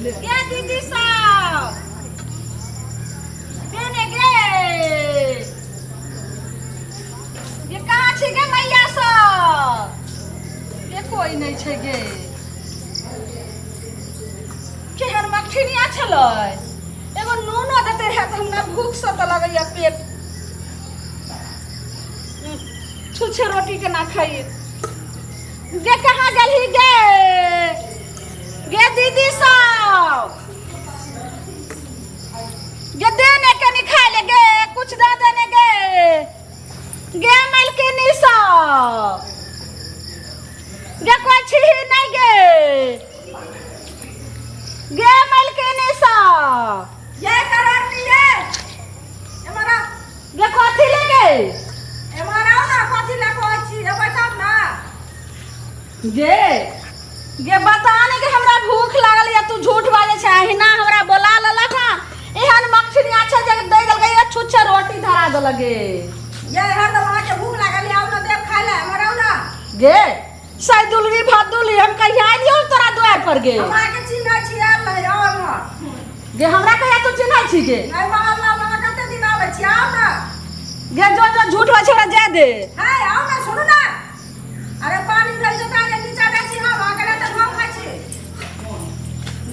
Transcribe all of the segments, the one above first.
गे दीदी सब देने गे ये कहाँ छी गे मैया सब ये कोई नहीं छै गे केहन मखनिया छलै एगो नूनो देते रहै तऽ हमरा भूखसँ तऽ लगैया पेट छुछे रोटी केना खाइए गे कहाँ गेलही गे गे दीदी सब गे दे ने कनी खाय ले गे कुछ दे देने गे गे मालकिनी सब गे कोई छिही नहीं गे गे मालकिनी सब ये करनी ये एमरा गे कथी ले गे एमहर आउ ने कथी लए कहै छी एबै तब ने गे गे बता ने कि हमरा भूख लागल या तू झूठ बाजै छै अहिना हमरा बोला लेलक हँ एहन मक्षिणिया छै जे दै देलकै एक छुच्छे रोटी धरा देलक गे ये हरदम अहाँके भूख लागल ये आउ ने देब खाय लए एमहर आउ ने गे सैदुलरी भदुलरी हम कहिया एलियौ तोरा द्वार पर गे हम अहाँके चिन्है छी आयल रही आउ एमहर गे हमरा कहिया तू चिन्है छी गे नहि मोहल्ला मे अहाँ कते दिन आबै छी आउ ने गे जो जो झूठ बाजै छै ओकरा जाय दे हे आउ ने सुनू ने अरे पानी रहै छै तारे नीचा जाइ छी हम अहाँके लए तऽ हम खाइ छी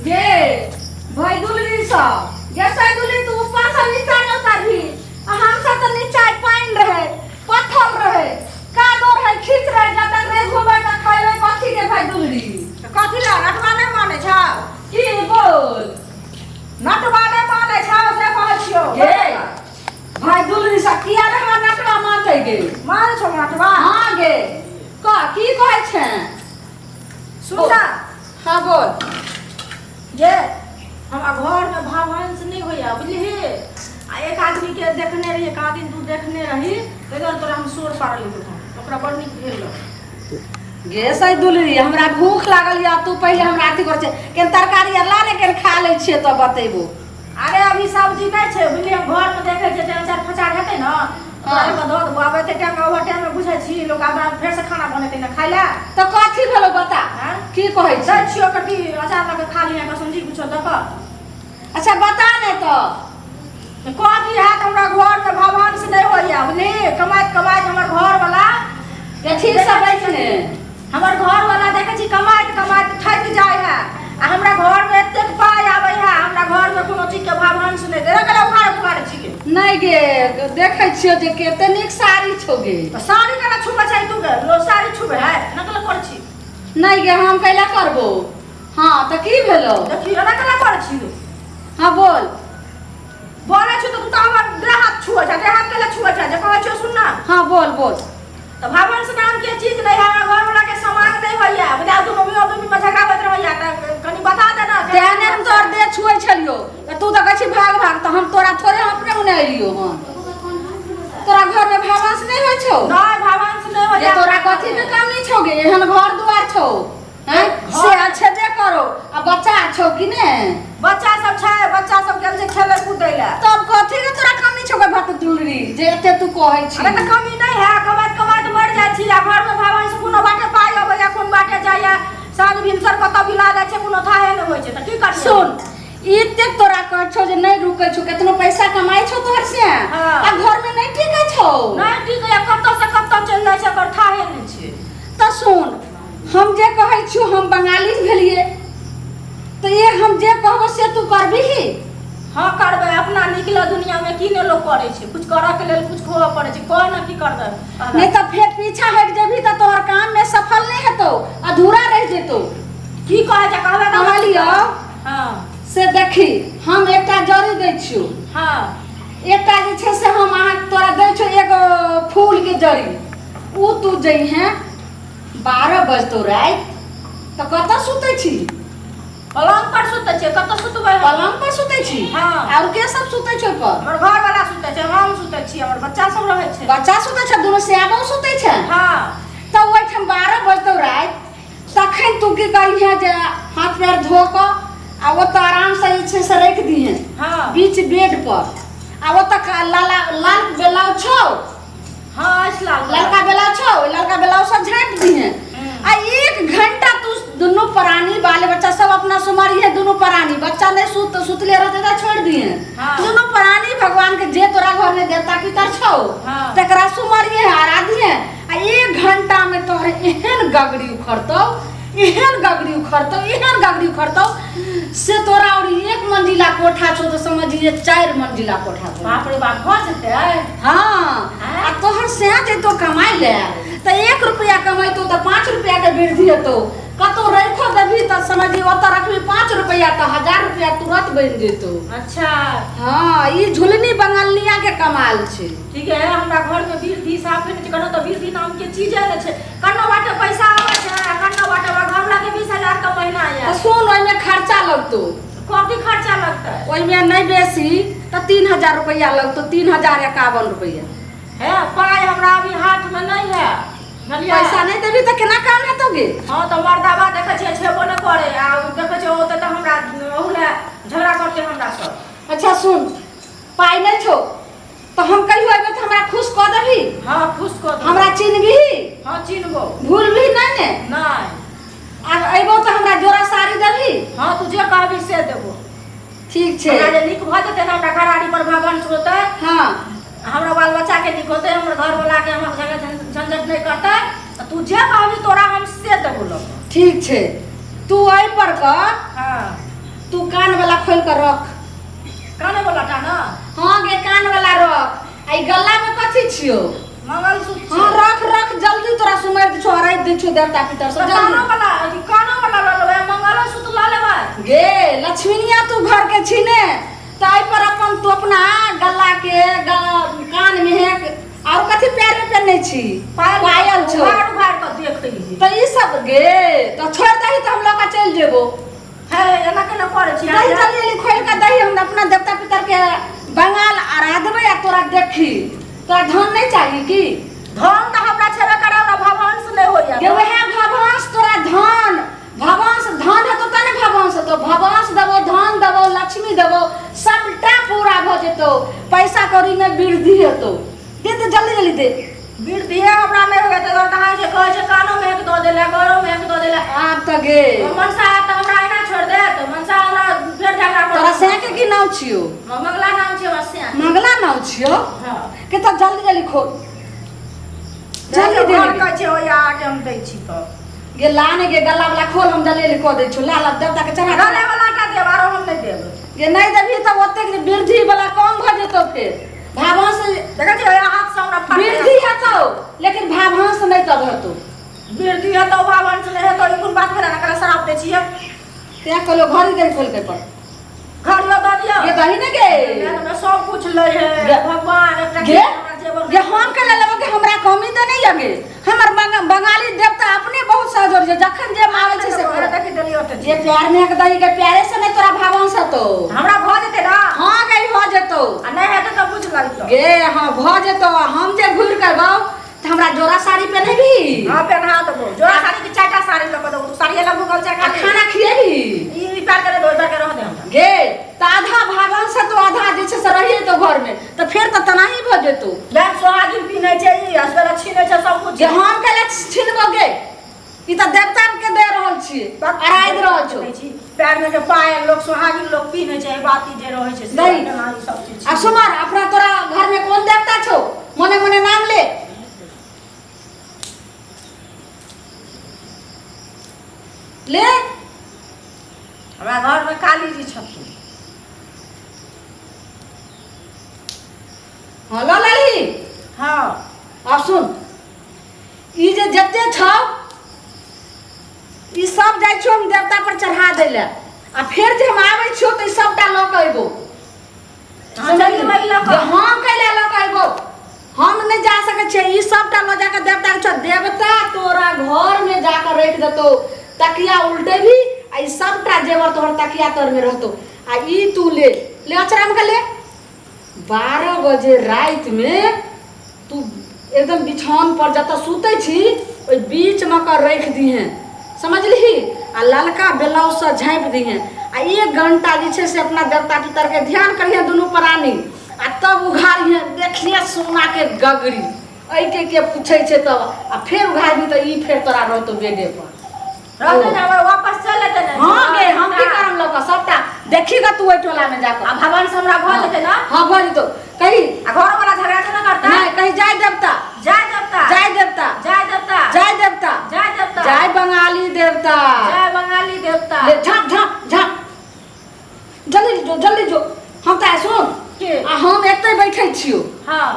गे भैदुलरी सब गे सैदुलरी तू ऊपर से नीचा नहि उतारही आ हम सब तऽ नीचा पानि रहै पत्थर रहै कादो रहै खींच रहै जब तक नहि घुमबै तऽ खैबै कथी के भैदुलरी तऽ कथी लए नटवा नहि मानै छौ की बोल नटवा नहि मानै छौ से कहै छियौ गे भैदुलरी सब किया रे हमरा नटवा मानतै गे मानै छौ नटवा हाँ गे कह की कहै छै सुन ना हाँ बोल ये हमरा घरमे भावंश नहि होइए बुझलिही आ एक आदमीके देखने रहियै कहाँ दिन तू देखने रही ताहि दुआरे तोरा हम शोर पाड़लियै हँ ओकरा बड़ नीक भेल रहौ गे सैदुलरी हमरा भूख लागल यऽ तू पहिले हमरा अथी कर छै केन तरकारी आर ला ने केन खा लै छियै तब बतेबो अरे अभी सब्जी नहि छै बुझलियै हम घरमे देखै छियै जे अचार फचार हेतै ने ओकरा धऽ देबो आब एते टाइम ओवर टाइममे बुझै छी लोक आब फेरसँ खाना बनेतै ने खाइ लए तऽ कथी भेलो बता आँय? की कहै दै छी छियौ कथी अचार लऽ कऽ खा लिहें कसम जी कुछो दऽ कऽ अच्छा बता ने तऽ कथी हैत हमरा घरमे भवन से नहि होइए बुझली कमाइत कमाइत हमर घरवला ये ठीक से बैठ ने हमर घरवला देखै छी कमाइत कमाइत थाकि जाइ है आ हमरा घरमे एतेक पाइ आबै है हमरा घरमे कोनो चीजके भावंश नहि दे गेलै उखाड़ उखाड़ छी नहि गे देखै छियो जे कते नीक साड़ी छौ गे तऽ साड़ी केना छुबै छै तू गे लो साड़ी छुबै है नकल करै छी नहि गे हम कैला करबो हाँ तऽ की भेलो देखियो एना केना करै छी हाँ बोल बोलै छी तऽ तू तऽ हमर देह हाथ छुबै छै देह हाथ केला छुबै छै जे कहै छियौ सुन ना हाँ बोल बोल तऽ भावंश नाम के चीज नहि है हमरा घरवला के सामान नहि होइया बुझा तू मम्मी मम्मी में झगड़ा होइत रहैया तऽ कनि बता दे ना तें ने हम तोहर देह छुए छलियो तऽ तू तऽ कहै छी भाग भाग तऽ हम तोरा थोड़े हम अपने ओने एलियो हन तोरा घर में भावंश नहि होइ छौ नहि भावंश नहि जे होइया तोरा कथी के कमी छौ गे एहन घर दुआर छौ हैं से छेबे करो आ बच्चा छौ कि ने बच्चा सब छै बच्चा सब गेल छै खेलै कूदै लए तब कथी के तोरा कमी छौ गे भत दुलरी जे एते तू कहै छी अरे तऽ कमी नहि है कमाइत कमाइत मरि जाइ छी आ घरमे भावन से कोनो बाटे पाइ अबैया कोन बाटे जाइया साँझ भिनसर कतऽ बिला जाइ छै कोनो थाहे नहि होइ छै तऽ की करियै सुन एतेक तोरा कहै छौ जे नहि रुकै छौ केतनो पैसा कमाइ छौ तोहर से हाँ। आ घर में नहि टिकै छौ नहि टिकैया कतऽ से कतऽ चलि जाइ छै ओकर थाहे नहि छै तऽ सुन हम जे कहै छियौ हम बंगाली भेलियै तऽ ये हम जे कहबो से तू करबिही हँ करबै अपना निकले दुनियामे की नहि लोक करै छै कुछ करऽके लेल कुछ होबऽ पड़ै छै कह ने की करबै नहि तऽ फेर पीछा हटि जेबही तऽ तोहर काम में सफल नहि हेतौ अधूरा रहि जेतौ की कहै छै कहबै तऽ कहलियौ हँ से देखी हम एकटा जड़ी दै छियौ हँ एकटा जे छै से हम अहाँ तोरा दै छियौ एगो फूलके जड़ी ओ तू जइहें 12 बजतौ राति तऽ कतऽ सुतै छी पलंग पर सुतै छियै कतऽ सुतबै हम? पलंग पर सुतै छी हँ। आओर के सब सुतै छै ओहिपर हमर घरवाला सुतै छै हम सुतै छी हमर बच्चा सब रहै छै बच्चा सुतै छै दुनू सियाबो सुतै छै हँ तऽ ओहिठाम 12 बजतौ राति तखन तू की करिहे जे हाथ पैर धो कऽ आ ओतऽ आरामसँ जे छै से राखि दिहे हँ बीच बेड पर आ ओतऽ लाला लाल ब्लाउज छौ हाँ अछि लाल ललका ब्लाउज छौ ओहि ललका ब्लाउज सब झाँपि दिहे हम्म। आ एक घंटा तू दुनू प्राणी बाल बच्चा सब अपना सुमरिहे दुनू प्राणी बच्चा नहीं सुत सुतले रहते त छोड़ दिए हाँ। दुनू प्राणी भगवान के जे तोरा घर में देवता पितर छौ हाँ। तकरा सुमरिहे आराधिहे आ एक घंटा में तोहर एहन गगरी उखड़तौ एहन गगरी उखड़तौ एहन गगरी उखड़तौ से तोरा और एक मंजिला कोठा छौ तो समझिए चारि मंजिला कोठा छौ बाप रे बाप भऽ जेतै हाँ आ तोहर सएह जेतो कमाइ ले तऽ एक रुपया कमैतो तऽ 5 रुपया के वृद्धि हेतौ कतौ राखो देबही तऽ समझी ओतऽ रखबी 5 रुपया तऽ 1000 रुपया तुरंत बनि जेतौ। अच्छा। हाँ ई झुलनी बंगलनिया के कमाल छै। ठीक है हमरा घर में वृद्धि साफ नहि छै कनो तऽ वृद्धि नाम के चीजे नहि छै कनो बाटे पैसा आबै छै आ कनो बाटे हमरा घरवला के 20,000 के महीना तऽ आयल। सुन ओहिमे खर्चा लगतौ। कथी खर्चा लगतै? ओहिमे नहि बेसी तऽ 3000 रुपया लगतौ 3051 रुपया। हे पाइ हमरा अभी हाथ में नहीं है बुझलियै? पैसा नहीं देबी तऽ केना काम हेतौ गे? हाँ तऽ मर्दाबा देखै छियै छेबो नहि करे आ ओ देखै छियै ओतऽ तऽ हमरा ओहू लए झगड़ा करतै हमरा सब। अच्छा सुन पाइ नहि छौ तऽ हम कहियो अयबै तऽ हमरा खुश कऽ देबही? हाँ खुश कऽ देबौ। हमरा चिन्हबही? हाँ चिन्हबौ। भूलबही नहि ने? नहि। आब अयबौ तऽ हमरा जोड़ा साड़ी देबही? हाँ तू जे कहबही से देबौ। ठीक छै। हमरा जे नीक भऽ जेतै ने हमरा घरारी पर भगवान होतै। हाँ। हमरा बाल बच्चा के नीक होतै हमर घरवला के हमर झगड़ा झंझट नहि करतै तऽ तू जे कहबही तोरा हम से देबौ लऽ कऽ। ठीक छै तू एहि पर कऽ हाँ तू कान वाला खोलि कऽ रख। काने वाला टा ने? हाँ गे कान वाला रख। आ ई गला में कथी छियौ? मंगलसूत्र। हाँ रख रख जल्दी तोरा सुमरि दै छौ हराइ दै छौ देवता पितर सब जल्दी। कानो वाला कानो वाला लऽ लेबै मंगलोसूत्र लऽ लेबै। गे लक्ष्मीनिया तू घर के छी ने तऽ एहि पर अपन तू अपना गला के कान में हेक और कथी पैर में पहनने छी? पायल छौ। उघार उघार कऽ देखै छी। तऽ ई सब गे तऽ छोड़ि दही तऽ हम लऽ कऽ चलि जेबो। हे एना केना करै छी? दही जल्दी जल्दी खोलि कऽ दही हम अपना देवता पितर के बंगाल अरा देबै आ तोरा देखी। तोरा धन नहीं चाही की? धन तऽ हमरा छेबे करे हमरा भवंश नहि होइया। गे वएह भवंश तोरा धन भवंश धन हेतौ तऽ ने भवंश हेतौ भवंश देबौ धन देबौ लक्ष्मी देबौ सबटा पूरा भऽ जेतौ पैसा कौड़ी में वृद्धि हेतौ। दे दे जल्दी जल्दी दे। वृद्धि हमरा नहि होइया तऽ कहाँ छै कहै छै कानो में एक दऽ देले गरो में एक दऽ देले। आब तऽ गे मनसा आयत तऽ हमरा एना छोड़ि देत मनसा हमरा फेर झगड़ा करत। तोरा सैं के की नाम छियौ? मंगला नाम छियौ हमरा सैं। मंगला नाम छियौ? हाँ। के तऽ जल्दी जल्दी खोल जल्दी दे। घर कहै छै ओया आके हम दै छी तऽ गे ला ने गे गला वाला खोल हम जल्दी जल्दी कऽ दै छियौ ला ला देवता के चढ़ा। गले वाला का देब आरो हम नहि देब। गे नहि देबही तऽ ओतेक वृद्धि वाला कम भऽ जेतौ फेर भावंश। देखै छियै हाथ से हमरा फाटि वृद्धि हेतौ लेकिन भावंश नहि तब हेतौ। वृद्धि हेतौ भावंश नहि हेतौ ई कोन बात भेलै एकरा श्राप दै छियै? तें कहलियौ घड़ी दे खोलि के पर घड़ियो दऽ दियौ। गे दही ने गे मे सब कुछ लै है भगवान एकटा गे गे हम के लेबै के हमरा कमी तऽ नहि गे हमर बंगाली देवता अपने बहुत सहजोर छै जखन जे मांगै छै से देखि देलियौ तऽ जे प्यार में के दही के प्यारे से नहि तोरा भावंश हेतौ। हमरा भऽ जेतै ना? हाँ गे भऽ जेतौ। आ नहि हेतै तऽ बुझि लगतौ। गे हाँ भऽ जेतौ हम जे घुरि के अयबौ तऽ हमरा जोड़ा साड़ी पहिनेबही? हाँ पहिना देबौ जोड़ा साड़ी के 4टा साड़ी लऽ कऽ देबौ तू साड़ी लऽ भूखल छै आ खाना खिएबही? ई पैर के दे पैर के रह दे हमरा। गे तऽ आधा भावंश हेतौ आधा जे छै से रहिए जेतौ घर में तऽ फेर तऽ तनाही भऽ जेतौ। बैग सोहागिन पीनै छै ई असगरे छीनै छै सब कुछ। जे हम कैला छीनबौ गे ई तऽ देवता के दे रहल छियै अराइद रहल छौ। पैर में के पायल लोग सोहागिन लोग पीनै छै बाती जे रहै छै नहीं। ई सब चीज। आ सुमर अपना तोरा घर में कोन देवता छौ मने मने नाम ले। ले। हमरा घर में काली जी छथिन। हाँ लऽ लेलही? हाँ। आब सुन ई जे जते छौ ई सब जाइ छियौ हम देवता पर चढ़ा दै लए आ फेर जे हम आबै छियौ तऽ ई सबटा लऽ कऽ अयबौ। हम कैला लऽ कऽ अयबौ हम नहि जा सकै छियै ई सबटा लऽ जाकऽ देवता के छौ देवता तोरा घर में जाकऽ राखि देतौ तकिया उल्टेबही आ ई सबटा जेवर तोहर तकिया तर में रहतौ आ ई तू ले ले अचरा में के ले। 12 बजे राति में तू एकदम बिछौन पर जतऽ सुतै छी ओहि बीच में कऽ राखि दिहें समझलिही आ ललका ब्लाउज से झाँपि दिहें आ 1 घंटा जे छै से अपना देवता पितर के ध्यान करिहें दुनू प्राणी आ तब उघारिहें देखिए सोना के गगरी एहिके के पूछै छै तब आ फेर उघारबी तऽ ई फेर तोरा रहतौ बेडे पर। रहतै ने हमरा वापस चलि एतै ने। हाँ गे हम की करबै? देखी गा तू ओहि टोला में जाकर। आ भगवान से हमरा भऽ जेतै ना? हाँ, भऽ जेतौ। कही। आ घर वाला झगड़ा तऽ नहि करतै? नहीं, कही जय देवता। जय देवता। जय देवता। जय देवता। जय देवता। जय देवता। जय बंगाली देवता। जय बंगाली देवता। ले झाँप झाँप झाँप, जल्दी जो, जल्दी जो। हम तऽ सुन के? आ हम एतै बैठै छियौ। हाँ।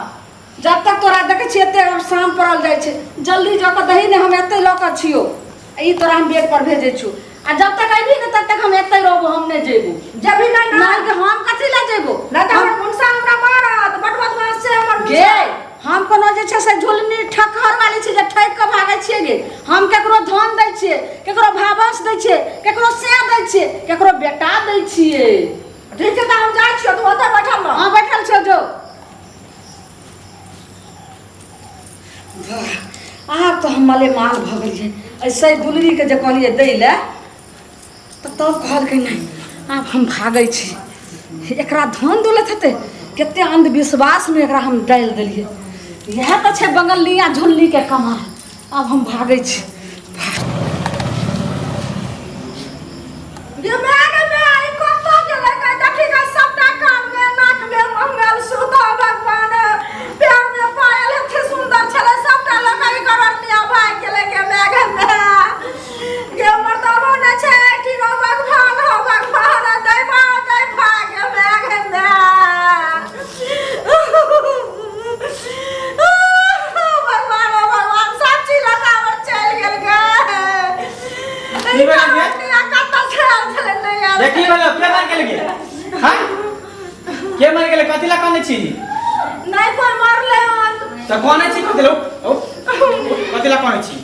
जब तक तोरा देखै छियै एते आब शाम पड़ल जाइ छै, जल्दी जो कऽ दही ने, हम एतै लऽ कऽ छियौ। ई तोरा हम बेड पर भेजै छियौ आ जब तक अयबही ने तब तक हम एतै रहबो, हम नहि जेबो। जेबही नहि ना? नहि, हम कथी लए जेबो? नहि तऽ हमर मुनसा हमरा मारत, बड बदमाश छै हमर मुनसा। गे, हम कोनो जे छै से झुलनी ठकहर वाली छै जे ठकि कऽ भागै छियै गे? हम केकरो धन दै छियै, केकरो भावस दै छियै, केकरो से दै छियै, केकरो बेटा दै छियै। ठीक छै, तऽ हम जाइ छियौ, तू ओतऽ बैठल रह। हाँ, बैठल छियौ, जो। आब तऽ हम माले माल भऽ गेलियै। ऐसे दुलरीके जे कहलियै दै लए तऽ तब कहलकै नहि। आब हम भागै छी। एकरा धन दौलत हेतै, कते अंधविश्वासमे एकरा हम डालि देलियै। इएह तऽ छै बंगलिया झुल्लीके कमाल। आब हम भागै छी। गे माय, गे माय, ई कतऽ गेलै गे? देखी गे, सबटा कानमे, नाकमे मंगलसूत्र, भगवान, पैरमे पायल एते सुन्दर छलै, सबटा लऽ कऽ ई करोड़निया भागि गेलै। गे माय, गे माय, गे मर्दाबो नहि छै एहिठिन। भगवान हो भगवान, दैवा दैवा। गे माय, गे माय, भगवान हो भगवान, सब चीज लऽ कऽ हमर चलि गेल गे। की भेलै गे? देखी भेलो, के मर गेल गे? हाँ, के मर गेलै? कथी ला कानै छी? नहि कोइ मरलै हन। तऽ कानै छी कथी ला? ओ कथी ला कानै छी?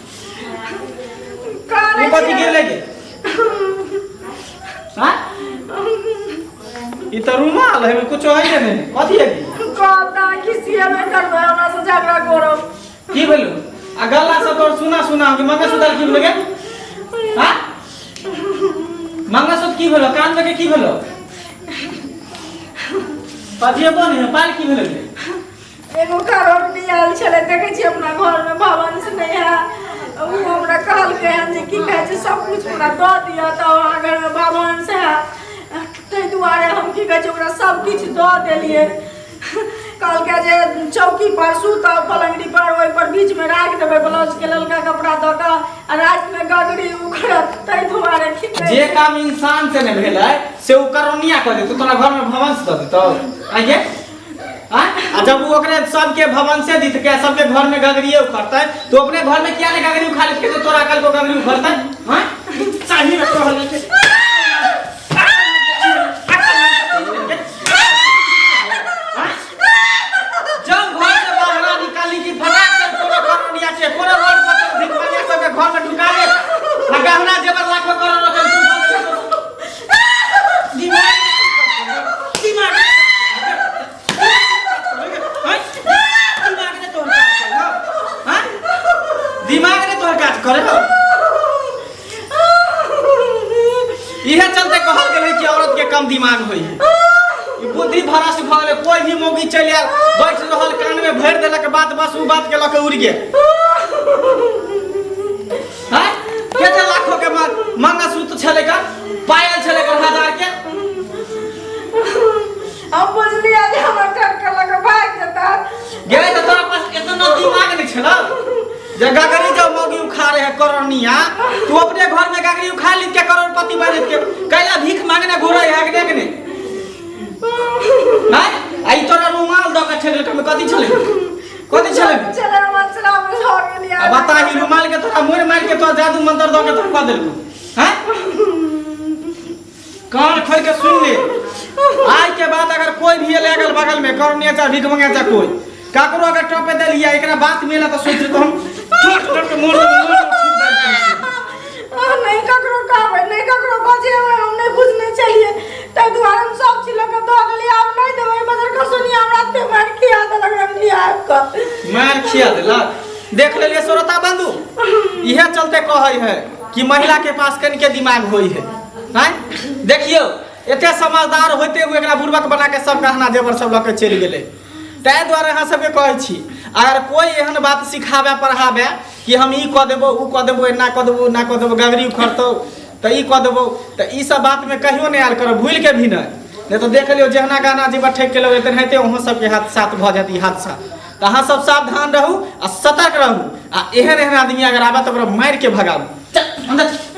कानै ई कथी गिरलै गे? हाँ, ई तऽ रुमाल है, कुछो है नहि। कथी है? कहता खिसिएबे करबै, हमरा से झगड़ा करब। की भेलो? आ गला सब तोर सुना सुना कि मंगलसूत्र की भेलो गे? हाँ, मंगलसूत्र की भेलो? कान में के की भेलो? पजिएबो नहीं, पाल की भेलो गे? एगो करोड़नी आयल छलै, देखै छियै अपना घरमे भवन से नहि है। ओ हमरा कहलकै हन जे की कहै छै, सब कुछ हमरा दऽ दिअ तऽ अहाँ घरमे भवन से है। ताहि दुआरे हम की कहै छै, ओकरा सब किछु दऽ देलियै। कहलकै जे चौकी पर सुतब, पलङ्गड़ी पर, ओहि पर बीचमे राखि देबै ब्लाउजके ललका कपड़ा दऽ कऽ आ रातिमे गगरी उखड़त, ताहि दुआरे की कहै जे काम इंसान से नहीं भेलै से उ करोनिया कऽ देतौ, तोरा घर में भवन से दऽ देतौ आगे? आँय? आ जब वो ओकरे सबके भवन से दित के सबके घर में गगरिए उखड़तै तो अपने घर में किया नहीं गगरी उखाड़ के तोरा कल को गगरी उखड़तै? हाँ, सही में कहल छै। जब घर से बाहर निकाली कि फटाक से कोनो करोनिया के कोनो रोड पर चल भिखमंगिया सबके घर में ढुका ले आ गहना जेवर लाखों करोड़ के दिमाग दिमाग दिमाग ने तोहर काज करे हो? हाँ? दिमाग ने तोहर काज करे हो? इहे चलते कहल गेलै कि औरत के कम दिमाग होइ है। ई बुद्धि भ्रष्ट भऽ गेलै। कोई भी मौगी चलि आयल, बैठ रहल, कान में भरि देलक बात, बस उ बात के लऽ के उड़ि गेल। हैं, कते लाखों के मंगलसूत्र छलै का, पायल छलै का हजार के। हम बुझलियै जे हमर टरके लऽ कऽ भागि जेता। गेलै तऽ तोरा पास इतना दिमाग नहीं छल जे गगरी जब मौगी उखाड़े है करोड़निया, तू अपने घर में गगरी उखाड़ ली के करोड़पति बन के कैला भीख मांगने घुरे है कि नहीं? हैं, आई तोरा रुमाल द के छेल के कथी छले? कथी छले? छलै हमर श्राप भऽ गेलियै। आ बता, ई रुमाल के तोरा मोड़ मार के तोरा जादू मंत्र द के तोरा कह देलको? हैं, कान खोल के सुन ले, आज के बाद अगर कोई भी एले अगल बगल में करोड़निया चाहे भीख मंगे चाहे कोई ककरो अगर टपे देलिया एकरा बात मिला तो सोच तो हम ठोक ठोक के मोड़ देबै, मोड़ देबै, छूट देबै। नहि ककरो कहबै, नहि ककरो बजेबै। हम नहि बुझने छलियै, ताहि दुआरे हम सब चीज लऽ कऽ दऽ देलियै। आब नहि देबै। मगर कसुनिया हमरा एते मारि खिया देलक रंगलिया आबि कऽ। मार खिया देलक, देख लेलिए श्रोता बंधु, इहे चलते कहै है कि महिला के पास कनिके दिमाग होई है। हैं, देखियौ, एते समझदार होते हुए एकरा बुड़बक बना के सब गहना जेवर सब लऽ के चलि गेलै। ताहि दुआरे अहाँ सबके कहै छी, अगर कोई एहन बात सिखाबे पढ़ाबे कि हम ई कऽ देबो, उ कऽ देबो, एना कऽ देबो, ओना कऽ देबो, गगरी उखड़तौ, तऽ ई कऽ देबौ। तऽ ई सब बातमे कहियो नहि आयल करब, भूलि के भी नहि, नहि तऽ देख लियौ जहना गाना जे ठकि के लगै तेनाहिते अहूँ सबके हाथ साथ भऽ जायत ई हादसा। तऽ अहाँ सब सावधान रहू आ सतर्क रहू, आ एहन एहन आदमी अगर आबे तऽ ओकरा मारि के भगाबू। चल, अन्दर।